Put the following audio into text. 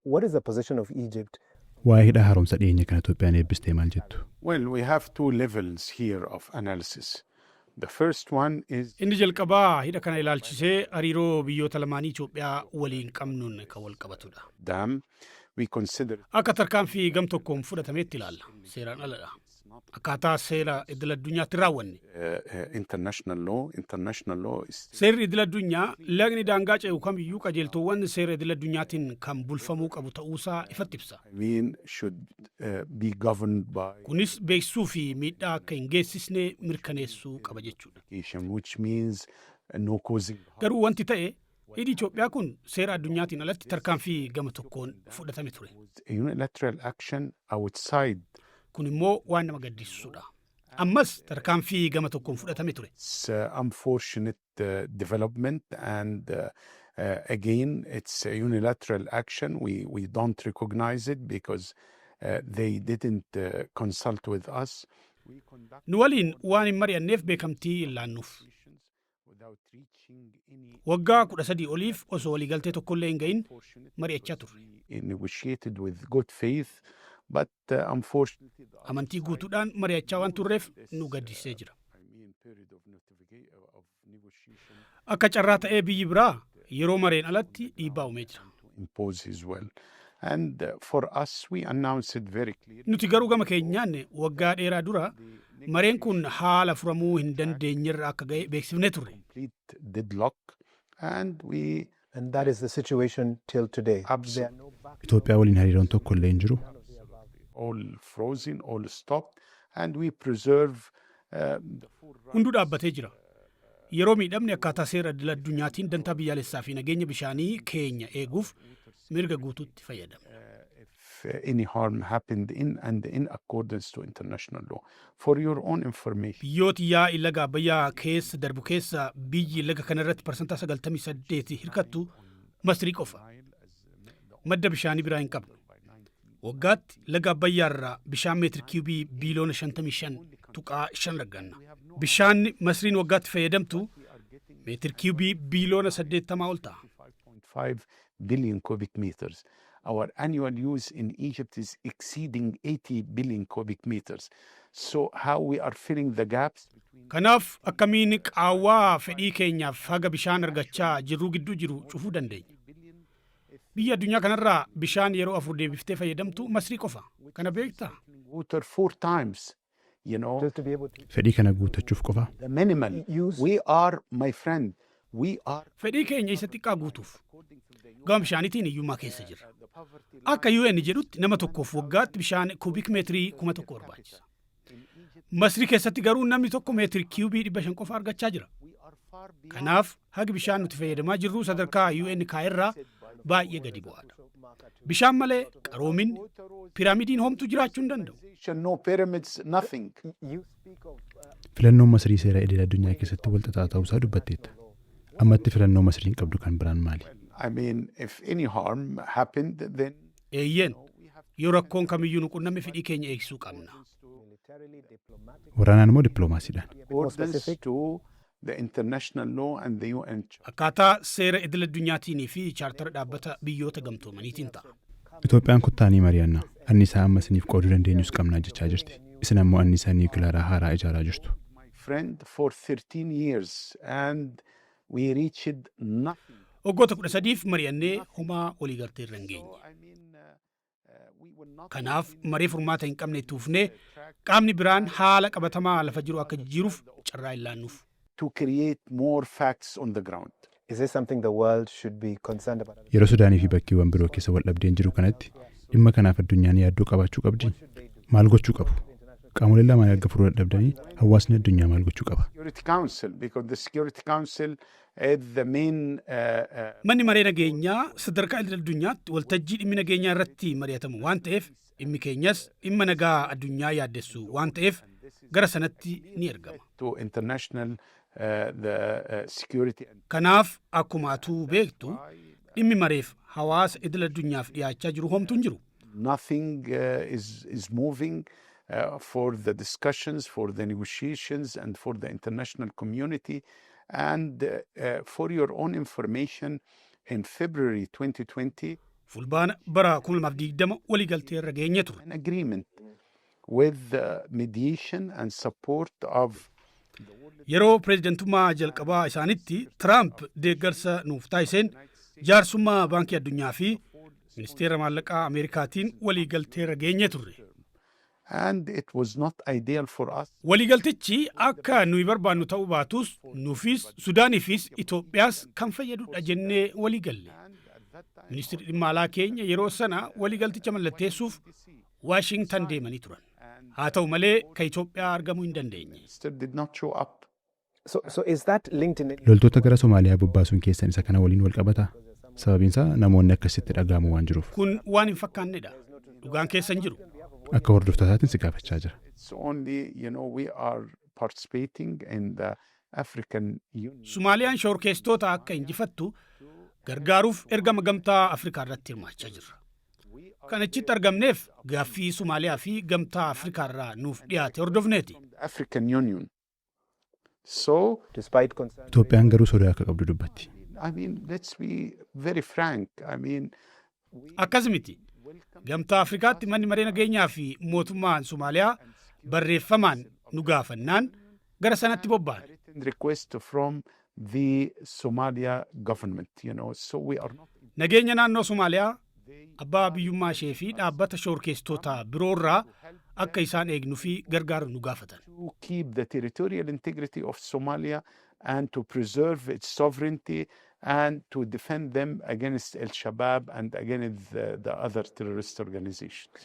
What is the position of Egypt? Waa'ee hidha haaromsa dhiyeenya kana Itoophiyaan eebbistee maal jettu? Well, we have two levels here of analysis. The first one is Inni jalqabaa hidha kana ilaalchisee hariiroo biyyoota lamaanii Itoophiyaa waliin qabnuun kan wal qabatudha. Dam. We consider Akka tarkaanfii gam tokkoon fudhatameetti ilaalla. Seeraan aladha. Akkaataa seera idil addunyaatti raawwanne. International law. International law is Seerri idil addunyaa lagni daangaa ce'u kamiyyuu qajeeltowwan seera idil addunyaatiin kan bulfamuu qabu ta'uusaa ifatti ibsa. I mean, should be governed by Kunis beeksisuu fi miidhaa akka hin geessisne mirkaneessuu qaba jechuudha. which means no causing Garuu wanti ta'e, hidhi Itoophiyaa kun seera addunyaatiin alatti tarkaanfii gama tokkoon fudhatame ture. Unilateral action outside. Kun immoo waan nama gaddisiisudha. Ammas tarkaanfii gama tokkoon fudhatame ture. It's unfortunate development, and again, it's a unilateral action. We don't recognize it because they didn't consult with us. We conduct Nu waliin waan hin mari'anneef beekamtii hin laannuuf. Without reaching any Waggaa 13 oliif osoo waliigaltee tokkollee hin gahin mari'achaa turre. We negotiated with good faith, but unfortunately, the Amantii guutuudhaan mari'achaa waan turreef nu gaddisee jira. I mean, period of notification of negotiation Akka carraa ta'ee biyyi biraa yeroo mareen alatti dhiibbaa uumee jira. To impose his will. And for us, we announced it very clearly. Nuti garuu gama keenyaan waggaa dheeraa dura mareen kun haala furamuu hin dandeenyerra akka ga'e beeksifnee turre. Complete deadlock, and we And that is the situation till today. Absolutely. There are no back Itoophiyaa waliin hariiroon tokko illee hin jiru. All frozen, all stopped, and we preserve the full right Hunduu dhaabbatee jira. Yeroo miidhamni akkaataa seera idil addunyaatiin dantaa biyyaalessaa fi nageenya bishaanii keenya eeguuf mirga guutuutti fayyadamna. If any harm happened in and in accordance to international law. For your own information, Biyyooti yaa'ii laga Abbayyaa keessa darbu keessa biyyi laga kanarratti 98% hirkattu Masrii qofa. Madda bishaanii biraa hin qabnu. Waggaatti laga Abbayyaarraa bishaan meetir kiubii biiliyoona 55.5 arganna. Bishaan Masriin waggaatti fayyadamtu meetir kiubii biiliyoona 80 ol ta'a. 5.5 billion cubic meters. Our annual use in Egypt is exceeding 80 billion cubic meters. So how we are filling the gaps between Kanaaf akkamiin qaawwaa fedhii keenyaaf haga bishaan argachaa jirruu gidduu jiru cufuu dandeenya? Biyya addunyaa kanarraa bishaan yeroo afur deebiftee fayyadamtu Masrii qofa. Kana beektaa? Water four times, Just to be able to Fedhii kana guuttachuuf qofa. The minimal. Use We are, my friend, we are Fedhii keenya isa xiqqaa guutuuf. Gama bishaaniitiin hiyyummaa keessa jirra. Akka UN jedhutti nama tokkoof waggaatti bishaan kuubik meetirii 1000 barbaachisa. Masrii keessatti garuu namni tokko meetirii kiubii 500 qofa argachaa jira. Kanaaf hagi bishaan nuti fayyadamaa jirru sadarkaa UN kaa'erraa baay'ee gadi bu'aadha. Bishaan malee qaroominni piraamidiin homtuu jiraachuu hin danda'u. No pyramids, nothing. You speak of Filannoon Masrii seera idil addunyaa keessatti wal xaxaa ta'uusaa dubbatteetta. Ammatti filannoo Masriin qabdu kan biraan maali? I mean, if any harm happened, then Eeyyeen, yoo rakkoon kamiyyuu nu qunname fedhii keenya eegsisuu qabna. Militarily, diplomatically, Waraanaan immoo dippiloomaasiidhaan. Be a bit more Accordance specific. To the international law and the UN Charter. Akkaataa seera idil addunyaatiin fi chaartara dhaabbata Biyyoota Gamtoomaniitiin ta'a. Itoophiyaan kuttaanii mari'annaa. Anniisaa amma isiniif qooduu dandeenyus qabnaa jechaa jirti. Isin ammoo anniisaa niwukilaraa haaraa ijaaraa jirtu. My friend, for 13 years, and we reached nothing. Waggoota 13f mari'annee homaa waliigaltee irra hin geenye. I mean, we will not Kanaaf marii furmaata hin qabne itti fufnee qaamni biraan haala qabatamaa lafa jiru akka jijjiiruuf carraa hin laannuuf. To create more facts on the ground. Is this something the world should be concerned about? Yeroo Sudaanii fi bakkeewwan biroo keessa wal dhabdeen jiru kanatti dhimma kanaaf addunyaan yaaddoo qabaachuu qabdi. Maal gochuu qabu? Qaamoleen lamaan erga furuu dadhabdanii hawaasni addunyaa maal gochuu qaba? Security Council, because the Security Council is the main Manni maree nageenyaa sadarkaa idil addunyaatti waltajjii dhimmi nageenyaa irratti mari'atamu waan ta'eef, dhimmi keenyas dhimma nagaa addunyaa yaaddessu waan ta'eef gara sanatti ni ergama. To international the security and Kanaaf akkuma atuu beektu dhimmi mareef hawaasa idil addunyaaf dhiyaachaa jiru homtuu hin jiru. Nothing is moving for the discussions, for the negotiations, and for the international community. And for your own information, in February 2020, Fulbaana bara 2020 waliigaltee irra geenye ture. An agreement with the mediation and support of Yeroo pireezidantummaa jalqabaa isaanitti Tiraamp deeggarsa nuuf taasiseen, jaarsummaa Baankii Addunyaa fi Ministeera Maallaqaa Ameerikaatiin waliigaltee irra geenye turre. And it was not ideal for us. Waliigaltichi akka nuyi barbaannu ta'uu baatus, nuufis Sudaaniifis Itoophiyaas kan fayyadudha jennee waliigalle. Ministeerri dhimma alaa keenya yeroo sana waliigalticha mallatteessuuf Waashingtan deemanii turan. Haa ta'u malee, kan Itoophiyaa argamuu hin dandeenye. Still did not show up. So is that linked in any Loltoota gara Somaaliyaa bobbaasuun keessan isa kana waliin wal qabataa? Sababiin isaa namoonni akkasitti dhaga'amu waan jiruuf. Kun waan hin fakkaannedha. Dhugaan keessa hin jiru. Akka hordoftootaatiin si gaafachaa jira. It's only we are participating in the African Union. Sumaaliyaan shororkeessitoota akka injifattu gargaaruuf ergama Gamtaa Afrikaa irratti hirmaachaa jirra. Kan achitti argamneef gaaffii Sumaaliyaa fi Gamtaa Afrikaa irraa nuuf dhiyaate hordofneeti. The African Union. So, Despite concerns Itoophiyaan garuu sodaa akka qabdu dubbatti. I mean, let's be very frank. I mean, Akkas miti. Gamtaa Afrikaatti manni maree nageenyaa fi mootummaan Somaaliyaa barreeffamaan nu gaafannaan gara sanatti bobba'an. Written request from the Somalia government, so we are not Nageenya naannoo Somaaliyaa, abbaa biyyummaa ishee fi dhaabbata shororkeessitoota biroorraa akka isaan eegnuu fi gargaaru nu gaafatan. To keep the territorial integrity of Somalia and to preserve its sovereignty and to defend them against Al Shabaab and against the other terrorist organizations.